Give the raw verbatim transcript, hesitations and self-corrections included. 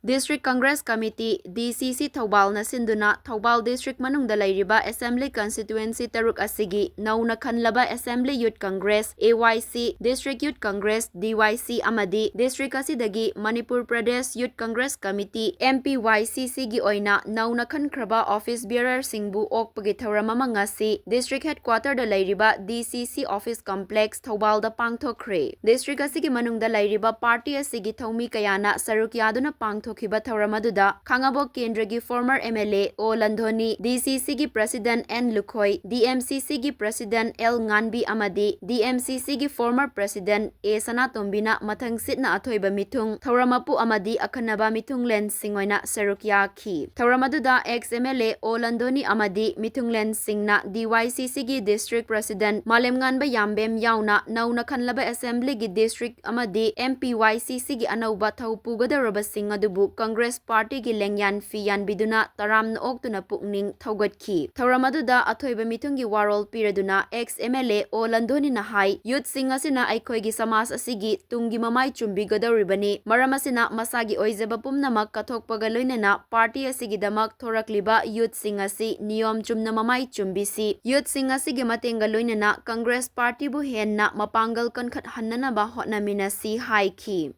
District Congress Committee, D C C, ꯊꯧꯕꯥꯜꯅ ꯁꯤꯟꯗꯨꯅ Thoubal district ꯃꯅꯨꯡꯗ ꯂꯩꯔꯤꯕ assembly constituency ꯇꯔꯨꯛ ꯑꯁꯤꯒꯤ ꯅꯧꯅ ꯈꯟꯂꯕ Assembly Youth Congress, A Y C, District Youth Congress, D Y C, ꯑꯃꯗꯤ district ꯑꯁꯤꯗꯒꯤ Manipur Pradesh Youth Congress Committee, M P Y C C, ꯒꯤ ꯑꯣꯏꯅ ꯅꯧꯅ ꯈꯟꯈ꯭ꯔꯕ office bearer ꯁꯤꯡꯕꯨ ꯑꯣꯛꯄꯒꯤ ꯊꯧꯔꯝ ꯑꯃ ꯉꯁꯤ district headquarter ꯗ ꯂꯩꯔꯤꯕ D C C office complex ꯊꯧꯕꯥꯜꯗ ꯄꯥꯡꯊꯣꯛꯈ꯭ꯔꯦ꯫ District ꯑꯁꯤꯒꯤ ꯃꯅꯨꯡꯗ ꯂꯩꯔꯤꯕ party ꯑꯁꯤꯒꯤ ꯊꯧꯃꯤ ꯀꯌꯥꯅ ꯁꯔꯨꯛ ꯌꯥꯗꯨꯅ ꯄꯥꯡꯊꯣꯛꯈꯤꯕ ꯊꯧꯔꯝ ꯑꯗꯨꯗ ꯈꯥꯉꯕꯣꯛ ꯀꯦꯟꯗ꯭ꯔꯒꯤ former M L A O ꯂꯟꯗꯣꯅꯤ, D C C ꯒꯤ President N Lukhoi, D M C C ꯒꯤ President L ꯉꯥꯟꯕꯤ ꯑꯃꯗꯤ D M C C ꯒꯤ former President A ꯁꯅꯥꯇꯣꯝꯕꯤꯅ ꯃꯊꯪꯁꯤꯠꯅ ꯑꯊꯣꯏꯕ ꯃꯤꯊꯨꯡ, ꯊꯧꯔꯝ ꯃꯄꯨ ꯑꯃꯗꯤ ꯑꯈꯟꯅꯕ ꯃꯤꯊꯨꯡꯂꯦꯟꯁꯤꯡ ꯑꯣꯏꯅ ꯁꯔꯨꯛ ꯌꯥꯈꯤ꯫ ꯊꯧꯔꯝ ꯑꯗꯨꯗ ex M L A O ꯂꯟꯗꯣꯅꯤ ꯑꯃꯗꯤ ꯃꯤꯊꯨꯡꯂꯦꯟꯁꯤꯡꯅ D Y C C ꯒꯤ District President ꯃꯥꯂꯦꯝꯉꯥꯟꯕ ꯌꯥꯝꯕꯦꯝ ꯌꯥꯎꯅ ꯅꯧꯅ ꯈꯟꯂꯕ Assembly ꯒꯤ district ꯑꯃꯗꯤ M P Y C C ꯒꯤ ꯑꯅꯧꯕ ꯊꯧ ꯄꯨꯒꯗꯧꯔꯕꯁꯤꯡ ꯑꯗꯨꯕꯨ Congress party ꯒꯤ ꯂꯦꯡꯌꯥꯟ ꯐꯤ ꯌꯥꯟꯕꯤꯗꯨꯅ ꯇꯔꯥꯝꯅ ꯑꯣꯛꯇꯨꯅ ꯄꯨꯛꯅꯤꯡ ꯊꯧꯒꯠꯈꯤ꯫ ꯊꯧꯔꯝ ꯑꯗꯨꯗ ꯑꯊꯣꯏꯕ ꯃꯤꯊꯨꯡꯒꯤ ꯋꯥꯔꯣꯜ ꯄꯤꯔꯗꯨꯅ ex M L A O ꯂꯟꯗꯣꯅꯤꯅ high, youth ꯁꯤꯡ ꯑꯁꯤꯅ ꯑꯩꯈꯣꯏꯒꯤ ꯁꯃꯥꯖ ꯑꯁꯤꯒꯤ ꯇꯨꯡꯒꯤ ꯃꯃꯥꯏ ꯆꯨꯝꯕꯤꯒꯗꯧꯔꯤꯕꯅꯤ꯫ ꯃꯔꯝ ꯑꯁꯤꯅ ꯃꯁꯥꯒꯤ ꯑꯣꯏꯖꯕ ꯄꯨꯝꯅꯃꯛ ꯀꯠꯊꯣꯛꯄꯒ ꯂꯣꯏꯅꯅ party ꯑꯁꯤꯒꯤꯗꯃꯛ ꯊꯣꯔꯛꯂꯤꯕ youth ꯁꯤꯡ ꯑꯁꯤ ꯅꯤꯌꯣꯝ ꯆꯨꯝꯅ ꯃꯃꯥꯏ ꯆꯨꯝꯕꯤꯁꯤ꯫ Youth ꯁꯤꯡ ꯑꯁꯤꯒꯤ ꯃꯇꯦꯡꯒ ꯂꯣꯏꯅꯅ Congress party ꯕꯨ ꯍꯦꯟꯅ ꯃꯄꯥꯡꯒꯜ ꯀꯟꯈꯠꯍꯟꯅꯅꯕ ꯍꯣꯠꯅꯃꯤꯟꯅꯁꯤ ꯍꯥꯏꯈꯤ꯫